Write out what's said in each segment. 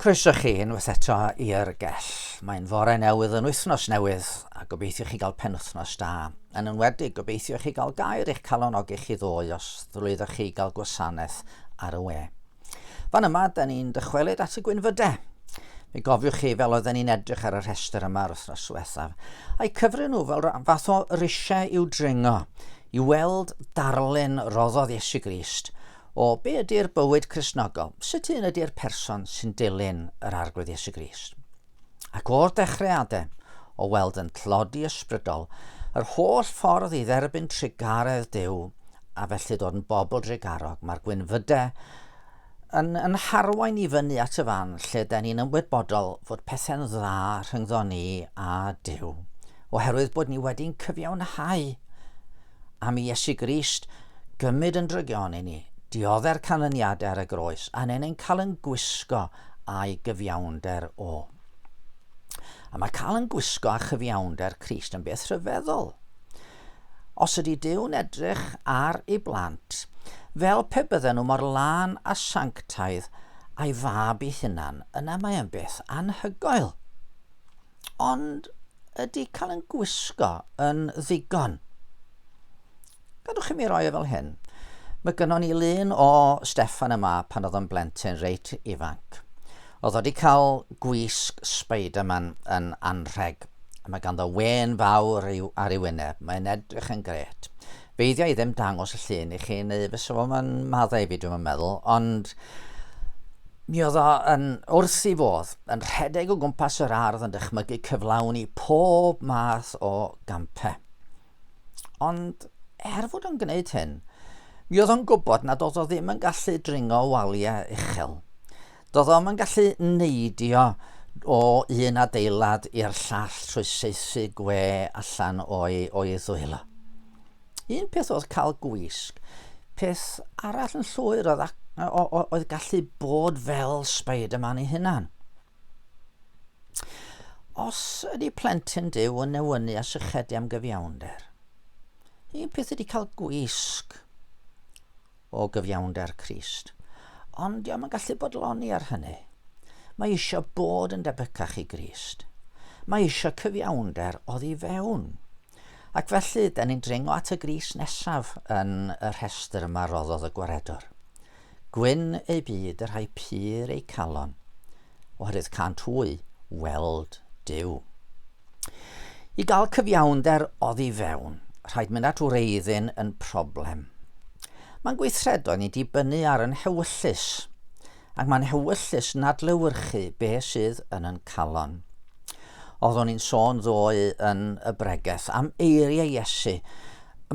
Croeso chi unwaith eto i'r gell. Mae'n fore newydd yn wythnos newydd a gobeithio chi gael penwythnos da. Yn enwedig, gobeithio chi gael gair i'ch calonogi chi ddoe os ddrwyddoch chi gael gwasanaeth ar y we. Fan yma, da ni'n dychwelyd at y gwynfydau. Mi gofiwch chi fel oedden ni'n edrych ar y rhestr yma yr wythnos diwethaf, a'i cyfri nhw fel fath o risiau i'w dringo, i weld darlun roddodd Iesu Grist o be ydy'r bywyd Cristnogol, sut un ydy'r person sy'n dilyn yr Arglwydd Iesu Grist. Ac o'r dechreuadau, o weld yn tlodi ysbrydol, yr holl ffordd i dderbyn trugaredd Duw a felly dod yn bobl drugarog, mae'r gwynfydau yn, yn harwain i fyny at y fan lle da ni'n ymwybodol fod pethau'n dda rhyngddo ni a Duw, oherwydd bod ni wedi'n cyfiawnhau am i Iesu Grist gymryd yn drygion i ni, diodde'r canlyniadau ar y groes, a ni'n cael yn gwisgo a'i gyfiawnder o. A mae cael yn gwisgo â chyfiawnder Crist yn beth rhyfeddol. Os ydy Duw'n edrych ar ei blant fel pe bydden nhw mor lân a sanctaidd a'i fab ei hunan, yna mae yn beth anhygoel. Ond ydy cael yn gwisgo yn ddigon? Gadwch i mi roi e fel hyn. Mae gynnon ni lun o Steffan yma pan oedd o'n blentyn reit ifanc. Oedd o wedi cael gwisg Spider-Man yn anrheg. Mae ganddo wên fawr ar ei wyneb. Mae'n edrych yn gret. Feiddia i ddim dangos y llun i chi, neu fysa fo'm yn maddau i fi, dwi'n meddwl, ond mi oedd o yn wrth i fodd, yn rhedeg o gwmpas yr ardd yn dychmygu cyflawni pob math o gampau. Ond er fod o'n gwneud hyn, mi oedd o'n gwybod nad oedd o ddim yn gallu dringo waliau uchel. Doedd o'm yn gallu neidio o un adeilad i'r llall trwy saethu gwe allan o'i, o'i ddwylo. Un peth oedd cael gwisg, peth arall yn llwyr oedd, oedd gallu bod fel Spider-Man ei hunan. Os ydy plentyn Duw yn newynu a sychedu am gyfiawnder, un peth ydy cael gwisg o gyfiawnder Crist. Ond diolch yn gallu bodloni ar hynny. Mae eisiau bod yn debycach i Grist. Mae eisiau cyfiawnder oddi fewn. Ac felly, da ni'n dringo at y gris nesaf yn y rhestr yma roddodd y gwaredwr. Gwyn eu byd y rhai pur eu calon, oherwydd cânt hwy weld Duw. I gael cyfiawnder oddi fewn, rhaid mynd at wreiddyn yn problem. Mae'n gweithredoedd ni'n dibynnu ar yn hewyllys, ac mae'n hewyllys yn adlewyrchu be sydd yn yn calon. Oeddwn i'n sôn ddoe yn y bregeth am eiriau Iesu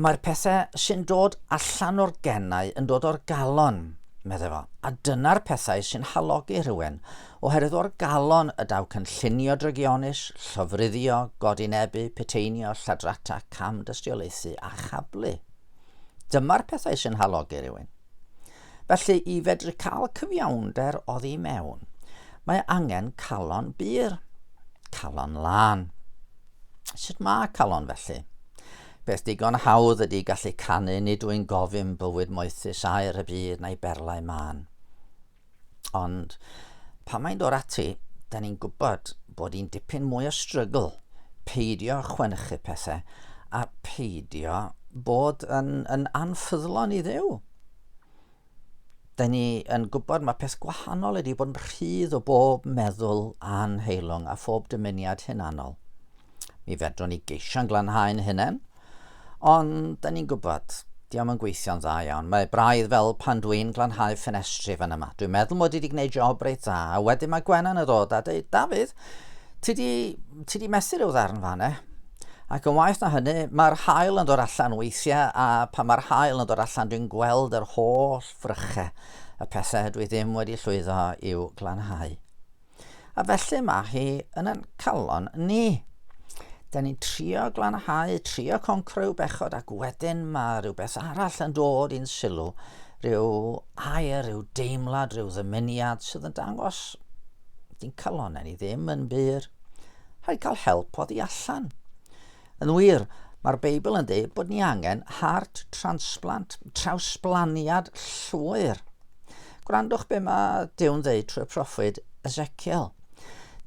Mae'r pethau sy'n dod allan o'r genau yn dod o'r galon, meddai fo, a dyna'r pethau sy'n halogi rhywun, oherwydd o'r galon y daw cynllunio drygionus, llofruddio, godinebu, puteinio, lladrata, cam-dystiolaethu a chablu. Dyma'r pethau sy'n halogi rhywun. Felly, i fedru cael cyfiawnder oddi mewn, mae angen calon bur, calon lân. Sut mae calon felly? Peth digon hawdd ydy gallu canu nid wy'n gofyn bywyd moethus aer y byd na'i berlau mân. Ond pan mae'n dod ati, da ni'n gwybod bod hi'n dipyn mwy o strygl peidio chwenychu pethau a peidio bod yn, yn anffyddlon i Dduw. Da ni yn gwybod mae peth gwahanol ydy bod yn rhydd o bob meddwl anheilwng a phob dymuniad hunanol. Mi fedrwn ni geisio'n glanhau'n hunain, ond da ni'n gwybod, diolch yn gweithio'n dda iawn. Mae braidd fel pan dwi'n glanhau ffenestri fan yma. Dwi'n meddwl mod i wedi gwneud job reit dda, a wedyn mae Gwenan yn dod a dweud, Dafydd, ti di, ti di methu rhyw ddarn fan e. Ac yn waeth na hynny, mae'r haul yn dod allan weithiau, a pan mae'r haul yn dod allan, dwi'n gweld yr holl frychau, y pethau dwi ddim wedi llwyddo i'w glanhau. A felly mae hi yn ein calon ni. Da ni'n trio glanhau, trio concro rhyw bechod, ac wedyn mae rhywbeth arall yn dod i'n sylw, rhyw air, rhyw deimlad, rhyw ddymuniad sydd yn dangos di'n calonau ni ddim yn bur. Rhaid cael help oddi allan. Yn wir, mae'r Beibl yn dweud bod ni angen heart transplant, trawsblaniad llwyr. Gwrandwch be mae Duw'n ddeud trwy'r proffwyd Ezekiel.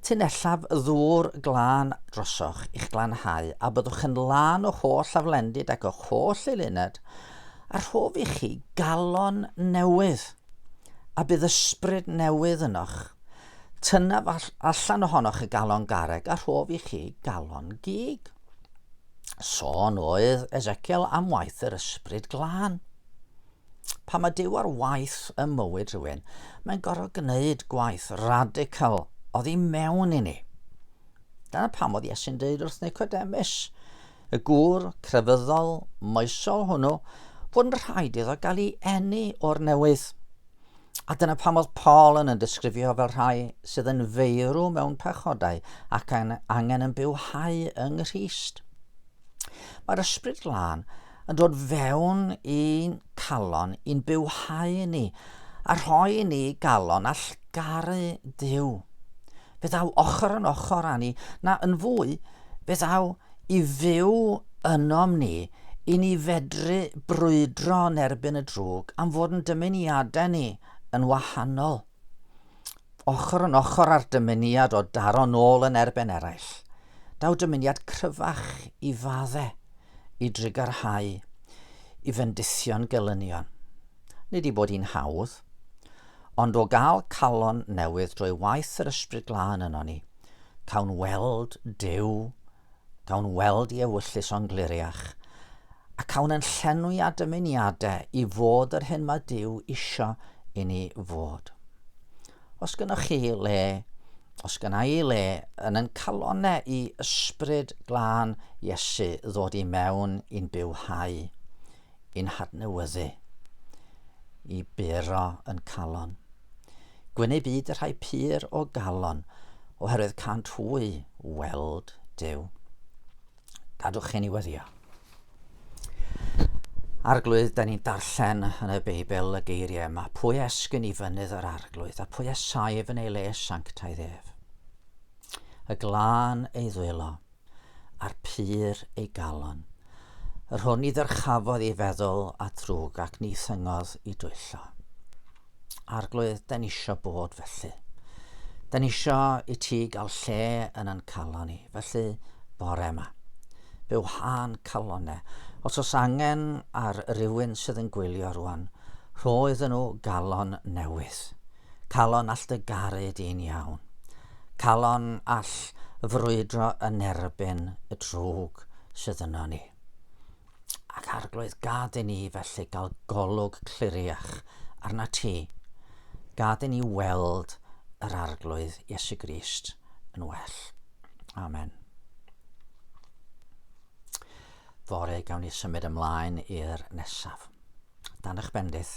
Tunellaf ddŵr glân drosoch i'ch glanhau, a byddwch yn lân o'ch holl aflendid ac o'ch holl eiluned, a rhof i chi galon newydd, a bydd ysbryd newydd ynoch. Tynnaf allan ohonoch y galon garreg, a rhof i chi galon gig. Sôn oedd Ezekiel am waith yr ysbryd glân. Pan mae Duw ar waith ym mywyd rhywun, mae'n gorfod gwneud gwaith radical oddi mewn i ni. Dyna pam oedd Iesu'n dweud wrth Nicodemus, y gŵr crefyddol moesol hwnnw, fod yn rhaid iddo gael ei eni o'r newydd. A dyna pam oedd Paul yn disgrifio fel rhai sydd yn feirw mewn pechodau ac angen yn bywhau yng Nghrist. Mae'r Ysbryd Glân yn dod fewn i'n calon, i'n bywhau ni, a rhoi i ni galon all garu Duw. Fe ddaw ochr yn ochr â ni, na yn fwy, fe ddaw i fyw ynom ni, i ni fedru brwydro yn erbyn y drwg am fod yn dymuniadau ni yn wahanol. Ochr yn ochr â'r dymuniad o daro nôl yn erbyn eraill, daw dymuniad cryfach i fadde, i drugarhau, i fendithio'n gelynion. Nid i bod hi'n hawdd, ond o gael calon newydd drwy waith yr Ysbryd Glân yno ni, cawn weld Duw, cawn weld i ewyllys o'n gliriach, a cawn yn llenwi â dymuniadau i fod yr hyn mae Duw isio i ni fod. Os gynnwch chi le, os gynna i le yn yn calonau i ysbryd glân Iesu ddod i mewn i'n bywhau, i'n hadnewyddu, i buro yn calon. Gwyn eu byd y rhai pur o galon, oherwydd cânt hwy weld Duw. Gadwch i ni weddio. Arglwydd, da ni'n darllen yn y Beibl y geiriau yma, pwy esgyn i fynydd yr arglwydd, a pwy a saif yn ei le sanctaidd ef. Y glân ei ddwylo, a'r pur ei galon, yr hwn i ddyrchafodd ei feddwl at ddrwg ac ni thyngodd i dwyllo. Arglwydd, da ni isio bod felly. Da ni isio i ti gael lle yn yn calon ni. Felly, bore yma, bywhân calonau. Os oes angen ar rywun sydd yn gwylio rwan, rho iddyn nhw galon newydd. Calon all dy garu di'n iawn. Calon all frwydro yn erbyn y drwg sydd yno ni. Ac Arglwydd, gad i ni felly gael golwg cliriach arna ti. Gad i ni weld yr Arglwydd Iesu Grist yn well. Amen. Fore gawn ni symud ymlaen i'r nesaf. Dan eich bendith.